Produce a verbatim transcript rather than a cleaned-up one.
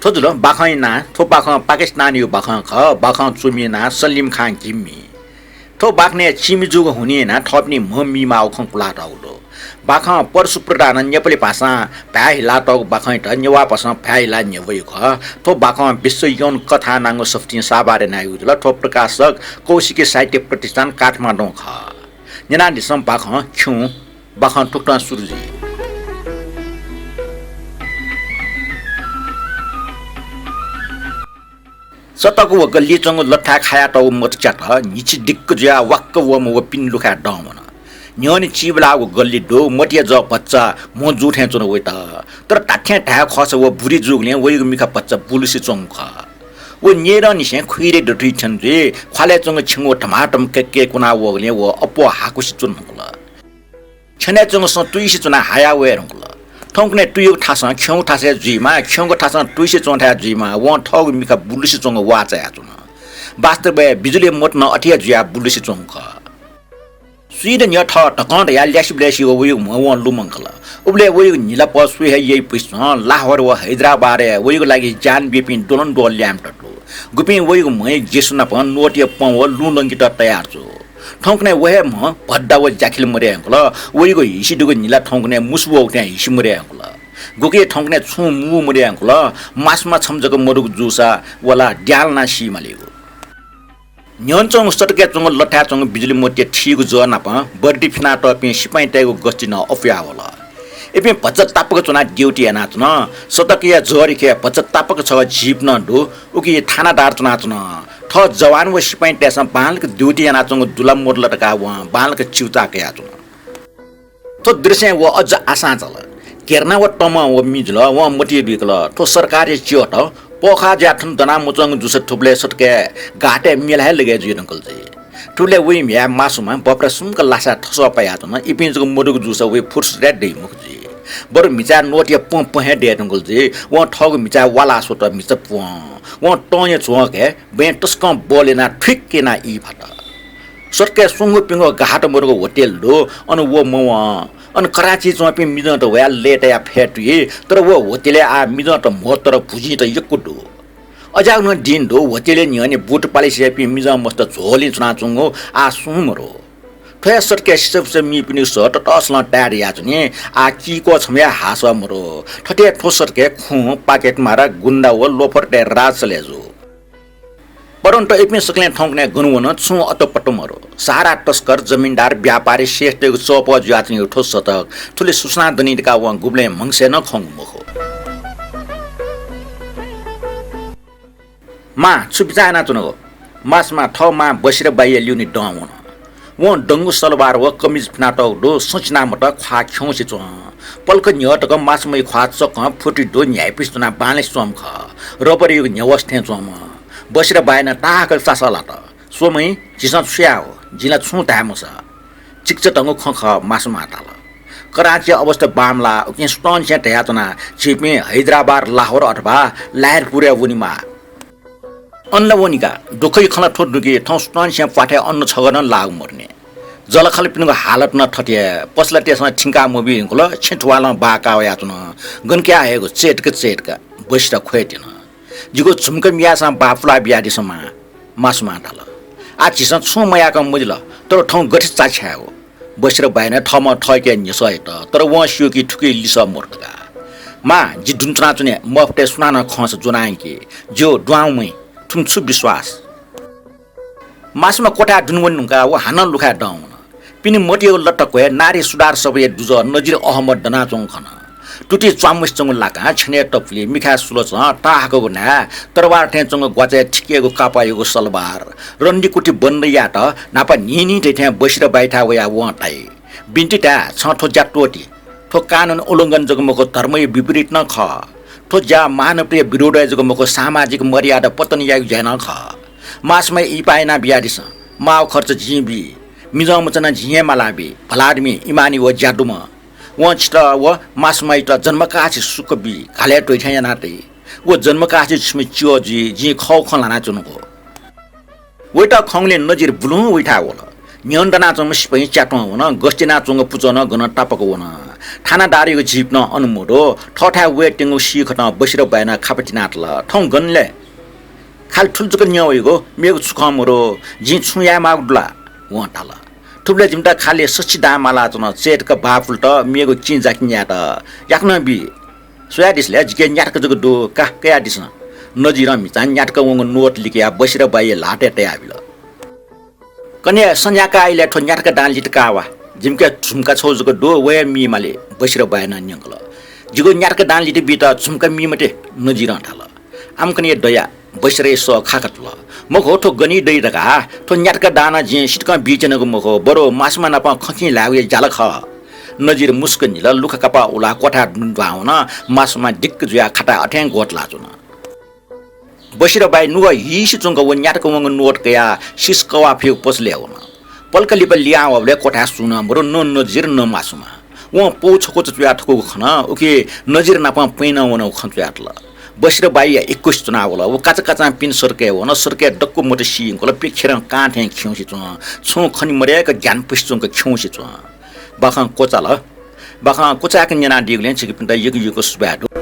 थ्व जुल बाखंया नां। थ्व बाखं पाकिस्तानयागु बाखं खः। बाखं च्वमिया नां सलिम खां गिम्मी। थ्व बाखनय् चिमि जूगु हुनिं यानाः थःपिनि म्ह मीमाःगु खँ कुलातःगु दु। बाखं परशु प्रधानं नेपाली भाषां भाय् हिलातःगु बाखंयात नेवाः भाषां भाय् हिलाः न्ह्यब्वइगु खः। थ्व बाखं विश्व यौन कथा नांगु सफुतिं साभार यानाः याःगु जुल। थ्व प्रकाशक कौशिकी साहित्य प्रतिष्ठान काठमाडौं खः। न्यनादिसँ बाखं खिउँ। बाखं थुकथं सुरु जुइ। सतक व गल्लिइ च्वंगु लथाय् खायातःगु मत च्यात न्हिच्छि दिक्क जुयाः वाक्क वःम्ह व पिने लुखाय् दं वन। न्ह्यःने चिबलाःगु गल्लि दु, मतिया जः भचा म्हो जू थें च्वन वइत। तर धात्थें धाये खःसा व बुरी जूगुलिं वइगु मिखा भचा बुलुसे च्वंगु खः। व न्येदँनिसें खुइरे दथुइ थें जुइ। ख्वालय् च्वंगु छेंगू धमाधम कय्कय् कुना वःगुलिं व अप्वः हाकुसे च्वन धुंकल। छ्यनय् च्वंगु सँ तुइसे च्वनाः हाया वये धुंकल। थौंकन्हय् तुयुगु थासं खिउँगु थासय् जुइमाः, खिउँगु थासं तुइसे च्वंथाय् जुइमाः, वं थःगु मिखा बुलुसे च्वंगु वाः चायाच्वन। वास्तवय् बिजुली मत नं अथे हे जुयाः बुलुसे च्वंगु खः। स्वीदँ न्ह्यः थः धकं धयाः ल्यासेबल्यासे वइगु म्ह वं लुमंकल। उबलय् वइगु न्हिलापः स्वये हे याइपुसे च्वं लाहोर व हैदराबादय् वइगु लागि ज्यान बीपिं द्वलंद्वः ल्याय्म्हत दु। गुपिं वइगु म्हय् जेसु नाप नोटया पँ व लुँ लंकेत तयार जू। थौंकन्हय् व हे म्ह भद्दा व ज्याखिल मदये धुंकल। वइगु हिसि दुगु न्हिला थौंकन्हय् मुसु वःगु थें हिसि मदये धुंकल। गुकी थौंकन्हय् छुं मू मदये धुंकल। मासुमा छम्ह जक मदुगु जूसा व ला द्यालनाः सी मालीगु। न्ह्यःने च्वंगु सतकय् च्वंगु लथाय् च्वंगु बिजुली मतिया थीगु जः नाप बर्दी फिनातःपिं सिपाइँतय्गु गस्ती नं अप्वया वल। इपिं भचा तापाक च्वनाः ड्युटी यानाच्वन। सतकया जःरिखय् भचा तापाक छगः जीप नं दु। उकी थानादार च्वनाच्वन। थः जवान व सिपाइँतय्सं बांलाक ड्युटी यानाच्वंगु दु ला मदु ला धकाः वं बांलाक च्यूताः कयाच्वन। थ्व दृश्यं व अझ आशां चाल। घेर्ना व तमं व मिजुल, वं मतिइ दुइकल। थ्व सरकारया च्यःत पःखाः जुयाः थन दना मच्वंगु जूसा थुबलय् सतकय् घातय् मेला हे लगे जुइ धुंकल जुइ। थुबलय् वइ म्ह्याय् मासुमा बफरा सुम्क लासाय् थसः पायाच्वन। इपिं जक मदुगु जूसा वइ फुर्सत हे दइ मखु जुइ। बरु म्हिचाय् नोटया प्वँ प्वँ हे दये धुंकल जुइ। वं थःगु म्हिचाय् वालाः स्वत, म्हिचा प्वँ। वं तंया झ्वंकय् बँय् तसकं बल यानाः थुइक्क यानाः ई फात। सतकय् स्वंगू प्यंगू घात मदुगु होटेल दु, अन व मवं। अन कराँचीइ च्वंपिं मिजंत वयाः लय्तायाः फय् तुइ, तर व होटेलय् आः मिजंत म्हो तर भुजिं त यक्व दु। अज्याःगु नं दिं दु, होटेलय् न्ह्यःने बुट पालिस याइपिं मिजं मस्त झोलय् च्वनाच्वंगु आः सुं मदु। थ्व हे सतकय् सिसाफुसा मीपिनिगु सः ततःसलं ताये दयाच्वनी, आः कीक्वः छम्हया हाःसः मदु। थथे थ्व सतकय् खुँ, पाकेटमारा, गुण्डा व लोफरतय् राज चले जू। परन्तु इपिं सकलें थौंकन्हय् गन वन, छुं अतोपतो मदु। सहारा तस्कर, जमिनदार, व्यापारी, श्रेष्ठतय्गु चःपः जुयाच्वनीगु थ्व सतक थुलि सुसनां दनी धकाः वं गुबलें म्हगसय् नं खंगु मखु। मां, छु बिचाः यानाच्वनागु? मासुमां थः मां बसिराबाइया ल्यूने दं वन। वं दंगु सलवार व कमिज फिनातःगु दु, सँ चिनामत, ख्वाः खिउँसे च्वं। पलख न्ह्यः तक मासुमाया ख्वाः चक्कं फुति दु, न्ह्याइपुसे च्वनाः बांलासे च्वंम्ह खः। रबरयागु न्ह्यवस थें च्वंम्ह। बसिराबाय् नं ताहाकल चासः लात। स्वम्ह, झीसं छु याये हो? जिं ला छुं धाये मसः। चिकिचाधंगु खँ खः, मासुमां धाल। कराँचीया अवस्था बांमलाः उकिं सुथंनिसें धयाच्वना, झीपिं हैदराबाद, लाहोर अथवा लाहिरपुरय् वनेमाः। अन ला वनी का, दुःखया खँ ला थ्व दु कि थौं सुथंनिसें प्वाथय् अन्न छगः नं लाःगु मदुनि। जःलाखःलापिनिगु हालत नं थथे हे, पसलातय्सं थिंका मबी धुंकल, छेँ थुवालं बाः काः वयाच्वन। गन काये हयेगु, चय्तक चय्तक बसिरा ख्वय् त्यन। जिगु झुम्क मियाःसां बाः पुला बियादिसँ मां, मासुमां धाल। आः झीसं छुं मयाकं मजिल, तर थौं गथे चा छायेगु? बसिराबाय् नं थःम्हं थःके न्ह्यसः यात, तर वं स्यू कि थुकी लिसः मदु धकाः। मां, जि दुने च्वनाच्वने, मफतय् सुनानं खंसा ज्वनायंकी। ज्यू, दुहां वँ, थुमित छु विश्वास? मासुमां क्वथाय् दुने वने धुंकाः व हानं लुखाय् दं वन। पिने मतियागु लत क्वय् नारी सुधार सभाया दुजः नजिर अहमद दनाच्वंगु खन। तुति च्वाम्मसिच्वंगु लाकां छ्यनय् तपुलि, मिखाय् सुलचं, ताहाकःगु न्हाय्, तरवार थें च्वंगु ग्वाचय् थिकेगु कापायागु सलवार, रन्दिकुति बन्द यायेत न्हापा न्हिं न्हिं धइथें बसिराबाइथाय् वयाः वं धाइ, बिन्ति धाये, छं थ्व ज्या त्वःति। थ्व कानुन उल्लंघन जक मखु, धर्मया विपरीत नं खः। थ्व ज्या मानवताया विरोधय् जक मखु, सामाजिक मर्यादा पतन यायेगु ज्या नं खः। मासुमाया इहिपाः याना बियादिसँ। माःगु खर्च जिं बी। मिजंमचा नं जिं हे मालाबी। भलादमि, इमानी व ज्यादुम्ह। वं छितः व मासुमायात जन्मकासे सुख बी, घालय् त्वइथें याना तइ। व जन्मकासे छिमि च्यः जुइ, जिं खःगु खँ ल्हानाच्वनागु। वइत खंगुलिं नजिर बुलुहुँ वइथाय् वल। न्ह्यःने दनाच्वंम्ह सिपाइँ च्यात्वं वन, गस्ती यानाच्वंगु पुचः नं गनं तापाक वन। थानादारयागु जीप नं अन मदु। थःथाय् वयेत्यंगु सीखतं बसिरबाय् नं खापा तिनातल। थौं गन ले? खालि थुलि जक न्यं वइगु, मेगु छु खँ मदु। जिं छुं याये माःगु दु ला? वं धाल। थुबलय् जिमित खालि सछि दां मालाच्वन, चय् तक बाः पुलेत, मेगु किं जाकिं यायेत। याकनं बी। स्वयादिसँ ले, जिके न्यातक जक दु, का, कयादिसँ। नजिरं म्हिचां न्यातक वंगु नोट लिकयाः बसिरबाईया ल्हातय् तयाबिल। कन्हय्, सँ न्याका आइलय् थ्व न्यातक दां लित का वा। जिमिके झुम्का छगू जक दु, व हे मी माली। बसिरबाय् नं न्यंकल। जिगु न्यातक दां लित बीत झुम्का मी मते, नजिरं धाल। आम्कनया दया, बसिरया सः खाकातल। मखु, थ्व गनी दइ धकाः थ्व न्यातक दां नं जिं सितकं बीत्यनागु मखु, बरु मासुमा नाप खँखिं ल्हायेगु हे ज्याला खः। नजिर मुसुक न्हिल, लुखा कापाः उलाः क्वथाय् दुहां वन। मासुमा दिक्क जुयाः खाताय् अथें ग्वतलाच्वन। बसिरबाई नुगः हीसे च्वंक व न्यातक वंगु नोट कयाः सिस कवाः फयेगु पसलय् वन। पलख लिपा लिहां वःबलय् क्वथाय् सुं नं मदु, न नजिर न मासुमा। वं पौ छकुचा च्वयाः थकूगु खन, उकी नजिर नाप पैं नं वनागु खँ च्वयातल। बसिरबाईया इक्वसि च्वनावल। व काचाकाचां पिने सडकय् वन। सडकय् दक्व मत सीयंकल, प्यखेरं कां थें खिउँसे च्वं। छुं खने मदय्क ग्यानापुसे च्वंक खिउँसे च्वं। बाखं क्वचाल। बाखं क्वचाय्क न्यनादीगुलिं छिकपिन्त यक्व यक्व सुभाय् दु।